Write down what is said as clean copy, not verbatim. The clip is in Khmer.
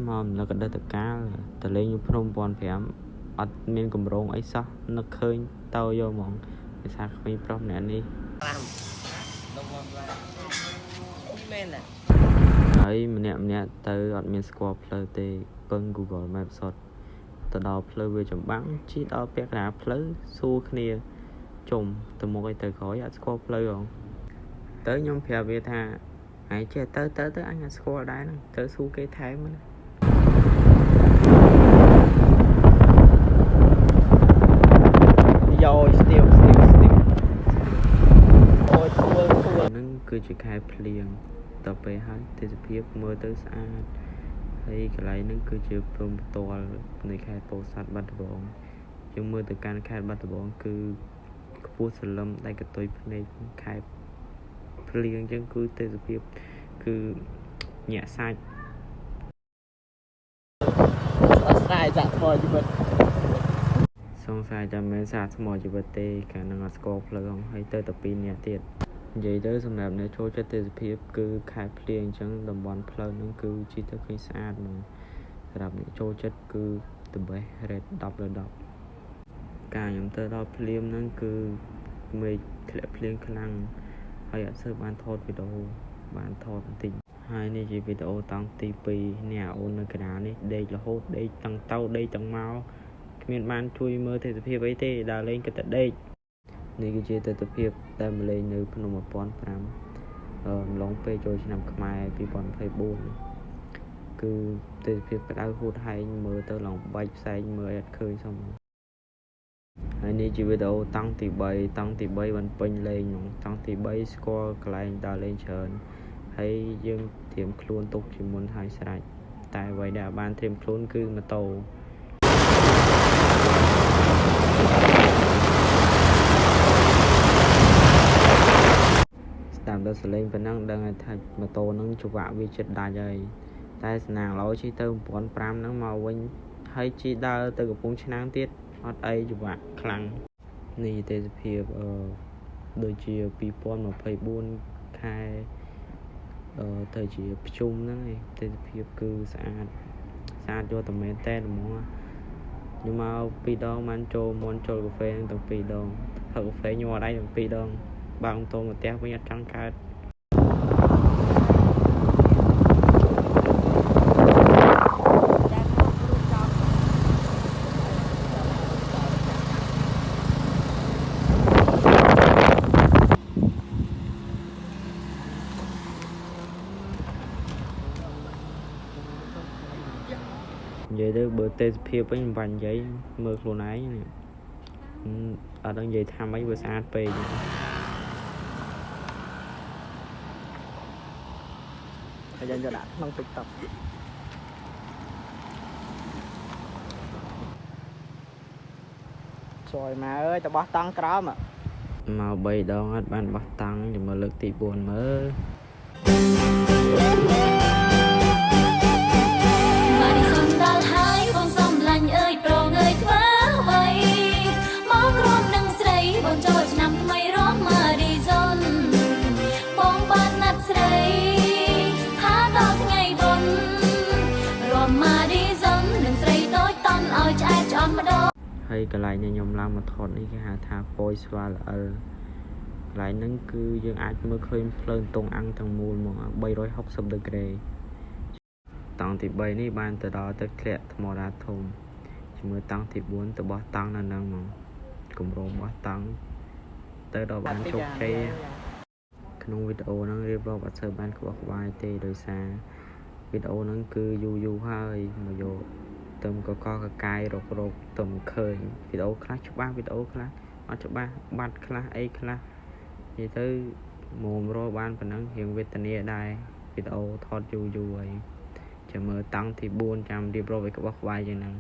មករំលឹកអតីតកាលទៅលេងនៅភ្នំ1500អត់មានកម្រងអីសោះនឹកឃើញទៅយកហ្មងភាសាក្មេងប្រុសម្នាក់នេះហើយម្នាក់ម្នាក់ទៅអត់មានស្គាល់ផ្លូវទេពឹង Google Map សុទ្ធទៅដល់ផ្លូវវាចម្បាំងជិះដល់ពាក់កណ្ដាលផ្លូវសួរគ្នាជុំទៅមុខឲ្យទៅក្រោយអត់ស្គាល់ផ្លូវហងទៅខ្ញុំប្រាប់វាថាហើយចេះទៅទៅទៅអញអត់ស្គាល់ដែរហ្នឹងទៅសួរគេថែមណាយោស្ទៀវស្ទៀវស្ទៀវអូយធួលធួល ហ្នឹងគឺជាខែភ្លៀងដល់ពេលហើយទេសភាពមើលទៅស្អាតហើយកន្លែងហ្នឹងគឺជាព្រំផ្ទាល់នៃខេត្តពោធិ៍សាត់បាត់ដំបងយើងមើលទៅកាន់ខេត្តបាត់ដំបងគឺខ្ពស់សលឹមដែលកតុយភ្នែកខែភ្លៀងអញ្ចឹងគឺទេសភាពគឺញាក់សាច់ ស្រាយចាក់ថ្មជីវិត សង្ស័យតែមិនសាកថ្មជីវិតទេកាលនឹងអត់ស្គាល់ផ្លូវហងហើយទៅតែ2នាក់ទៀតនិយាយទៅសម្រាប់អ្នកចូលចិត្តទេសភាពគឺខែភ្លៀងអញ្ចឹងតំបន់ផ្លូវហ្នឹងគឺជិះទៅឃើញស្អាតហ្មងសម្រាប់អ្នកចូលចិត្តគឺ the best rate 10លើ10កាលខ្ញុំទៅដល់ភ្លាមហ្នឹងគឺមេឃធ្លាក់ភ្លៀងខ្លាំងហើយអត់សូវបានថតវីដេអូបានថតបន្តិចហើយនេះជាវីដេអូតង់ទី2នេះអូននៅកណ្ដាលនេះដេករហូតដេកតាំងទៅដេកតាំងមកគ្មានបានជួយមើលទេសភាពអីទេដើរលេងក៏តែដេកនេះគឺជាទេសភាពដែលមកលេងនៅភ្នំ1500អំឡុងពេលចូលឆ្នាំខ្មែរ2024គឺទេសភាពក្តៅហួតហែងមើលទៅឡើងបែកផ្សែងមើលអត់ឃើញសោះហើយនេះជាវីដេអូតង់ទី3តង់ទី3បានពេញលេងហ្មងតង់ទី3ស្គាល់កន្លែងដើរលេងច្រើនហើយយើងត្រៀមខ្លួនទុកជាមុនហើយស្រេចតែអ្វីដែលបានត្រៀមខ្លួនគឺម៉ូតូស្ដាប់ដល់សលេងប៉ុណ្ណឹងដឹងថាម៉ូតូហ្នឹងចង្វាក់វាចិត្តដាច់ហើយតែសំណាងល្អជិះទៅ1500ហ្នឹងមកវិញហើយជិះដើរទៅកំពង់ឆ្នាំងទៀតអត់អីចង្វាក់ខ្លាំងនេះទេសភាពដូចជា2024ខែទៅជាភ្ជុំហ្នឹងឯងទេសភាពគឺស្អាតស្អាតយកតែមែនតែហ្មងខ្ញុំមកពីរដងបានចូលមន់ចូលកាហ្វេហ្នឹងទាំងពីរដងផឹកកាហ្វេញ័រដៃទាំងពីរដងបើកម៉ូតូមកផ្ទះវិញអត់ចង់កើតនិយាយទៅបើទេសភាពវិញមិនបាច់និយាយមើលខ្លួនឯងនេះអត់ដឹងនិយាយថាម៉េចវាស្អាតពេក ហើយយើងយកដាក់ក្នុង TikTok ជួយមកអើយទៅបោះតង់ក្រោម មក3ដងអត់បានបោះតង់ចាំមើលលើកទី4មើល ម៉ារីសុនដល់ហើយបងសំឡាញ់អើយប្រងអើយធ្វើអ្វីមកក្រុមនឹងស្រីបងចូលឆ្នាំថ្មីរំម៉ារីសុនបងបានណាត់ស្រីថាដល់ថ្ងៃបុណ្យរំម៉ារីសុននឹងស្រីតូចតន់ឲ្យឆ្អែតឆ្អន់ម្ដង ហើយកន្លែងដែលខ្ញុំឡើងមកថតនេះគេហៅថាប៉យស្វាល្អិលកន្លែងហ្នឹងគឺយើងអាចមើលឃើញភ្លើងតុងអាំងទាំងមូលហ្មង360ដឺក្រេតង់ទី3នេះបានទៅដល់ទឹកធ្លាក់ថ្មដាធំជាមួយតង់ទី4ទៅបោះតង់នៅហ្នឹងហ្មងគម្រោងបោះតង់ទៅដល់បានជោគជ័យក្នុងវីដេអូហ្នឹងរៀបរាប់អត់សូវបានក្បោះក្បាយទេដោយសារវីដេអូហ្នឹងគឺយូរយូរហើយមកយក ទៅកកកកាយរករកទៅមិនឃើញវីដេអូខ្លះច្បាស់វីដេអូខ្លះអត់ច្បាស់បាត់ខ្លះអីខ្លះនិយាយទៅមុំរកបានប៉ុណ្ណឹងរៀងវេទនាដែរវីដេអូថតយូរយូរហើយចាំមើលតង់ទី4ចាំរៀបរាប់ឲ្យក្បោះក្បាយជាងហ្នឹង